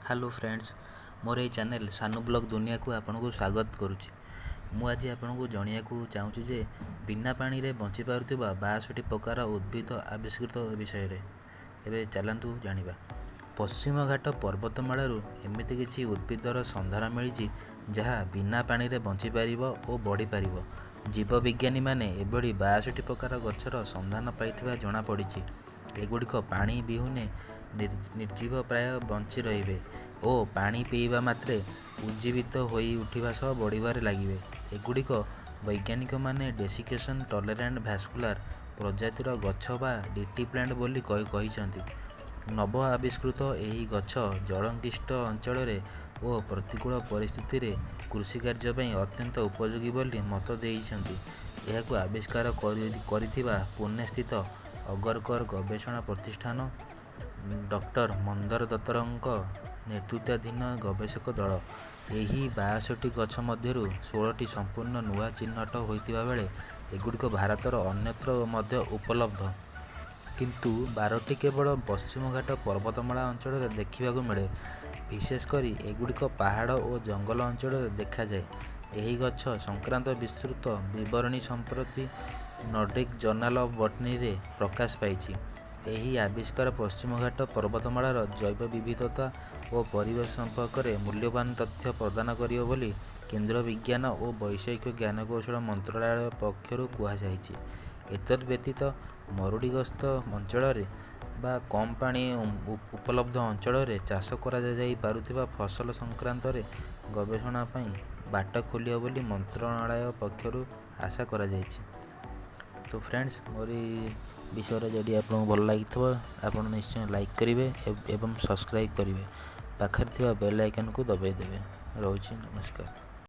Hello friends, ମୋର ଏହି channel Sanu blog ଦୁନିଆକୁ ଆପଣଙ୍କୁ ସ୍ୱାଗତ କରୁଛି। ମୁଁ ଆଜି ଆପଣଙ୍କୁ ଜଣାଇବାକୁ ଚାହୁଁଛି ଯେ ବିନା ପାଣିରେ ବଞ୍ଚିପାରୁଥିବା 62 ପ୍ରକାର ଉଦ୍ଭିଦ ଆବିଷ୍କୃତ ବିଷୟରେ। ଏବେ ଚାଲନ୍ତୁ ଜାଣିବା। ପଶ୍ଚିମଘାଟ ପର୍ବତମାଳାରୁ ଏମିତି କିଛି ଉଦ୍ଭିଦର ସନ୍ଧାନ ମିଳିଛି, ଯାହା ବିନା ପାଣିରେ ବଞ୍ଚିପାରିବ ଓ ବଢ଼ିପାରିବ। ଜୀବବିଜ୍ଞାନୀମାନେ ଏଭଳି 62 ପ୍ରକାର ଗଛର ସନ୍ଧାନ ପାଇଥିବା ଜଣାପଡ଼ିଛି। ଏଗୁଡ଼ିକ ପାଣି ବିହୁନେ ନିର୍ଜୀବ ପ୍ରାୟ ବଞ୍ଚି ରହିବେ ଓ ପାଣି ପିଇବା ମାତ୍ରେ ଉଜ୍ଜୀବିତ ହୋଇ ଉଠିବା ସହ ବଢ଼ିବାରେ ଲାଗିବେ। ଏଗୁଡ଼ିକ ବୈଜ୍ଞାନିକମାନେ ଡେସିକେସନ୍ ଟଲେରାଣ୍ଟ ଭାସ୍କୁଲାର ପ୍ରଜାତିର ଗଛ ବା ଡିଟି ପ୍ଲାଣ୍ଟ ବୋଲି କହିଛନ୍ତି। ନବ ଆବିଷ୍କୃତ ଏହି ଗଛ ଜଳକ୍ଳିଷ୍ଟ ଅଞ୍ଚଳରେ ଓ ପ୍ରତିକୂଳ ପରିସ୍ଥିତିରେ କୃଷିକାର୍ଯ୍ୟ ପାଇଁ ଅତ୍ୟନ୍ତ ଉପଯୋଗୀ ବୋଲି ମତ ଦେଇଛନ୍ତି ଏହାକୁ ଆବିଷ୍କାର କରିଥିବା ପୁନେସ୍ଥିତ ଅଗରକର ଗବେଷଣା ପ୍ରତିଷ୍ଠାନ ଡକ୍ଟର ମନ୍ଦର ଦତ୍ତଙ୍କ ନେତୃତ୍ୱାଧୀନ ଗବେଷକ ଦଳ। ଏହି 62 ଗଛ ମଧ୍ୟରୁ 16ଟି ସମ୍ପୂର୍ଣ୍ଣ ନୂଆ ଚିହ୍ନଟ ହୋଇଥିବା ବେଳେ ଏଗୁଡ଼ିକ ଭାରତର ଅନ୍ୟତ୍ର ମଧ୍ୟ ଉପଲବ୍ଧ। କିନ୍ତୁ 12ଟି କେବଳ ପଶ୍ଚିମଘାଟ ପର୍ବତମାଳା ଅଞ୍ଚଳରେ ଦେଖିବାକୁ ମିଳେ। ବିଶେଷ କରି ଏଗୁଡ଼ିକ ପାହାଡ଼ ଓ ଜଙ୍ଗଲ ଅଞ୍ଚଳରେ ଦେଖାଯାଏ। ଏହି ଗଛ ସଂକ୍ରାନ୍ତ ବିସ୍ତୃତ ବିବରଣୀ ସମ୍ପ୍ରତି ନର୍ଡ଼ିକ୍ ଜର୍ନାଲ୍ ଅଫ୍ ବଟନୀରେ ପ୍ରକାଶ ପାଇଛି। ଏହି ଆବିଷ୍କାର ପଶ୍ଚିମଘାଟ ପର୍ବତମାଳାର ଜୈବ ବିବିଧତା ଓ ପରିବେଶ ସମ୍ପର୍କରେ ମୂଲ୍ୟବାନ ତଥ୍ୟ ପ୍ରଦାନ କରିବ ବୋଲି କେନ୍ଦ୍ର ବିଜ୍ଞାନ ଓ ବୈଷୟିକ ଜ୍ଞାନକୌଶଳ ମନ୍ତ୍ରଣାଳୟ ପକ୍ଷରୁ କୁହାଯାଇଛି। ଏତଦ୍ ବ୍ୟତୀତ ମରୁଡ଼ିଗ୍ରସ୍ତ ଅଞ୍ଚଳରେ ବା କମ୍ ପାଣି ଉପଲବ୍ଧ ଅଞ୍ଚଳରେ ଚାଷ କରାଯାଇ ପାରୁଥିବା ଫସଲ ସଂକ୍ରାନ୍ତରେ ଗବେଷଣା ପାଇଁ ବାଟ ଖୋଲିବ ବୋଲି ମନ୍ତ୍ରଣାଳୟ ପକ୍ଷରୁ ଆଶା କରାଯାଇଛି। ତ ଫ୍ରେଣ୍ଡସ୍, ମୋର ଏଇ ବିଷୟରେ ଯଦି ଆପଣଙ୍କୁ ଭଲ ଲାଗିଥିବ, ଆପଣ ନିଶ୍ଚୟ ଲାଇକ୍ କରିବେ ଏବଂ ସବସ୍କ୍ରାଇବ୍ କରିବେ, ପାଖରେ ଥିବା ବେଲ୍ ଆଇକନ୍କୁ ଦବାଇ ଦେବେ। ରହୁଛି, ନମସ୍କାର।